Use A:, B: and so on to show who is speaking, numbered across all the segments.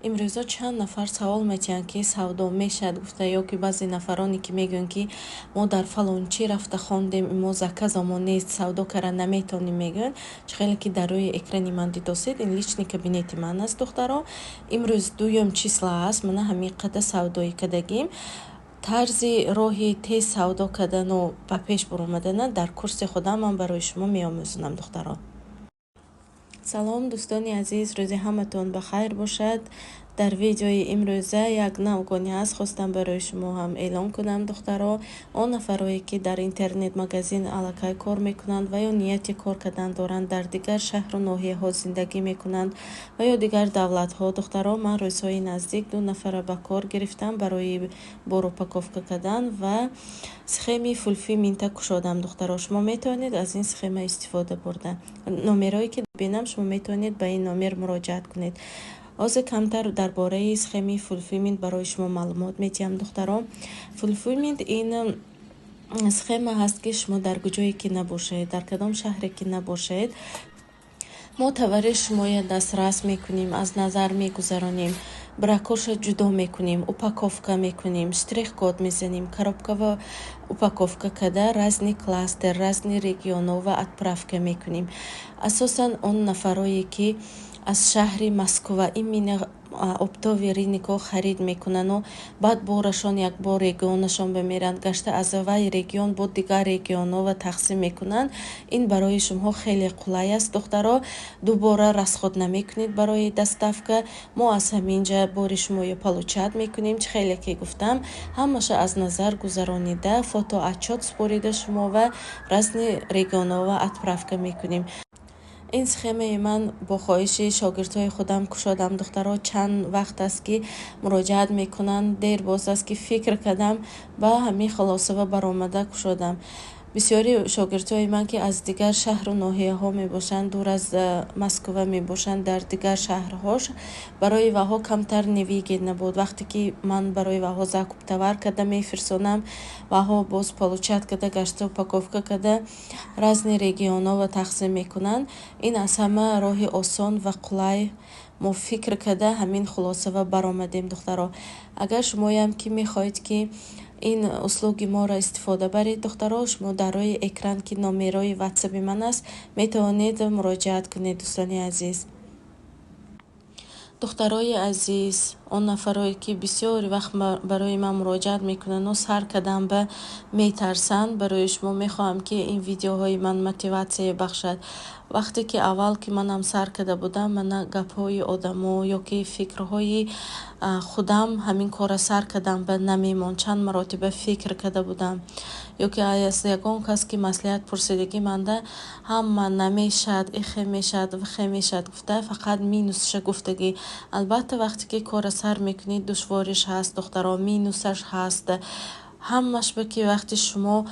A: Имрӯзо чанд нафар савол метиҳанд, ки савдо мешавад гуфта, ё ки баъзе нафароне, ки мегӯянд, ки мо дар фалончӣ рафта хондем, мо заказамо нест, савдо карда наметавонем, мегӯянд. Чӣ хеле ки дар рӯи экрани ман дидосед, ин личный кабинети ман аст, духтаро. Имрӯз дуюм числа аст, мана ҳамин қадар савдоӣ кардагим. Тарзи роҳи тез савдо кардану ба пеш баромадана дар курси худам ман барои шумо меомӯзонам, духтаро. Салом, дӯстони азиз, рӯзи ҳаматон ба хайр бошад. Дар видеои имрӯза як навгонӣ аст, хостам барои шумо ҳам эълон кунам, духтаро. Он нафарое, ки дар интернет-магазин аллакай кор мекунанд ва ё нияти кор кардан доранд, дар дигар шаҳру ноҳияҳо зиндагӣ мекунанд ва ё дигар давлатҳо, духтаро, ман рӯзҳои наздик ду нафара ба кор гирифтам барои бор упаковка кардан ва схемаи фулфилмента кушодам. Духтаро, шумо метавонед аз ин схема истифода бурда. Номерое ки бинам, шумо метавонед ба ин номер муроҷиат кунед. Ҳозир камтар дар бораи схемаи фулфилмент барои шумо маълумот медиҳам, духтаро. Фулфилмент ин схема ҳаст, ки шумо дар куҷое ки набошед, дар кадом шаҳре ки набошед, мо товари шумоя дастрас мекунем, аз назар мегузаронем, бракоша ҷудо мекунем, упаковка мекунем, штрих-код мезанем, коробкава упаковка карда, разный кластер, разный регионова отправка мекунем. Асосан он нафарое, ки аз шаҳри Москва именно оптовый рынокҳо харид мекунану баъд борашон якбор регионашон бимеранд, гашта аз вай регион бо дигар регионова тақсим мекунанд, ин барои шумоҳо хеле қулай аст, духтаро. Дубора расход намекунед барои доставка. Мо аз ҳамин ҷа бори шуморо получать мекунем. Чӣ хеле ки гуфтам, ҳамаша аз назар гузаронида, фотоотчёт супорида, шумова разный регионова отправка мекунем. Ин схемаи ман бо хоҳиши шогирдҳои худам кушодам, духтаро. Чанд вақт аст, ки муроҷиат мекунанд, дер боз аст, ки фикр кардам, ба ҳамин хулосава баромада кушодам. Бисёри шогирдҳои ман, ки аз дигар шаҳру ноҳияҳо мебошанд, дур аз Москва мебошанд, дар дигар шаҳрҳош, барои ваҳо камтар невыгодно буд. Вақте ки ман барои ваҳо закуп товар карда мефирсонам, ваҳо боз получать карда, гашта, упаковка карда, разный регионова тақсим мекунанд. Ин аз ҳама роҳи осон ва қулай мо фикр карда, ҳамин хулосава баромадем. Духтаро, агар шумоям ки мехоҳед, ки ин услуги моро истифода баред, духтаро, шумо дар рӯи экран, ки номерои ватсаби ман аст, метавонед муроҷиат кунед. Дӯстони азиз, духтарои азиз, он нафарое, ки бисёри вақт барои ман муроҷиат мекунанду сар кардан ба метарсанд, барои шумо мехоҳам, ки ин видеоҳои ман мотиватсия бахшад. Вақте ки аввал ки манам сар карда будам, мана гапҳои одамо ё ки фикрҳои худам ҳамин корра сар кардам ба намемонд. Чанд маротиба фикр карда будам ё ки аз ягон кас ки маслиҳат пурсидагӣ, манда ҳама намешавад, ихе мешавад, вихе мешавад гуфта, фақат минусша гуфтагӣ. Албатта, вақте ки корра сар мекунед, душвориш ҳаст, духтаро, минусаш ҳаст. Ҳамаш ба ки вақте шумо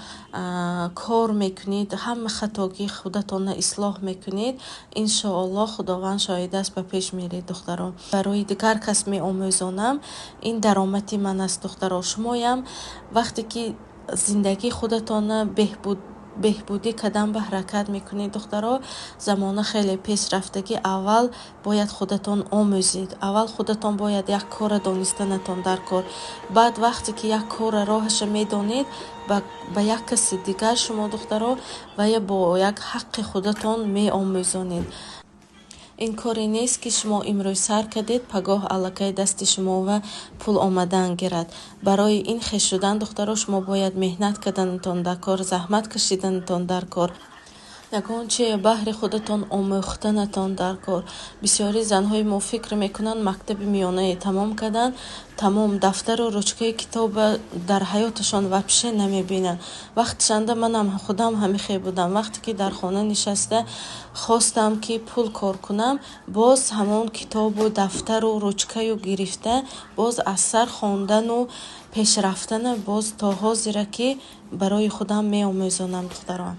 A: кор мекунед, ҳама хатогии худатонро ислоҳ мекунед, иншоаллоҳ, Худованд шоҳид аст, ба пеш меред. Духтаро, барои дигар кас меомӯзонам, ин даромади ман аст. Духтаро, шумоям вақте ки зиндагии худатонро беҳбудӣ кардан ба ҳаракат мекунед, духтаро, замона хеле пешрафтагӣ, аввал бояд худатон омӯзед, аввал худатон бояд як корра донистанатон дар кор. Баъд вақте ки як корра роҳаша медонед, ба як каси дигар шумо, духтаро, вая бо як ҳаққи худатон меомӯзонед. Ин коре нест, ки шумо имрӯз сар кардед, пагоҳ аллакай дасти шумова пул омадан гирад. Барои ин хеш шудан, духтаро, шумо бояд меҳнат карданатон дар кор, заҳмат кашиданатон дар кор, ягон чие баҳри худатон омӯхтанатон дар кор. Бисёри занҳои мо фикр мекунанд, мактаби миёнае тамом карданд, тамом, дафтару ручкаи китоба дар ҳаёташон вообще намебинанд. Вақтшанда манам худам ҳамихел будам. Вақте ки дар хона нишаста хостам, ки пул кор кунам, боз ҳамон китобу дафтару ручкаю гирифта, боз аз сар хондану пешрафтана боз то ҳозира ки барои худам меомӯзонам, духтарон.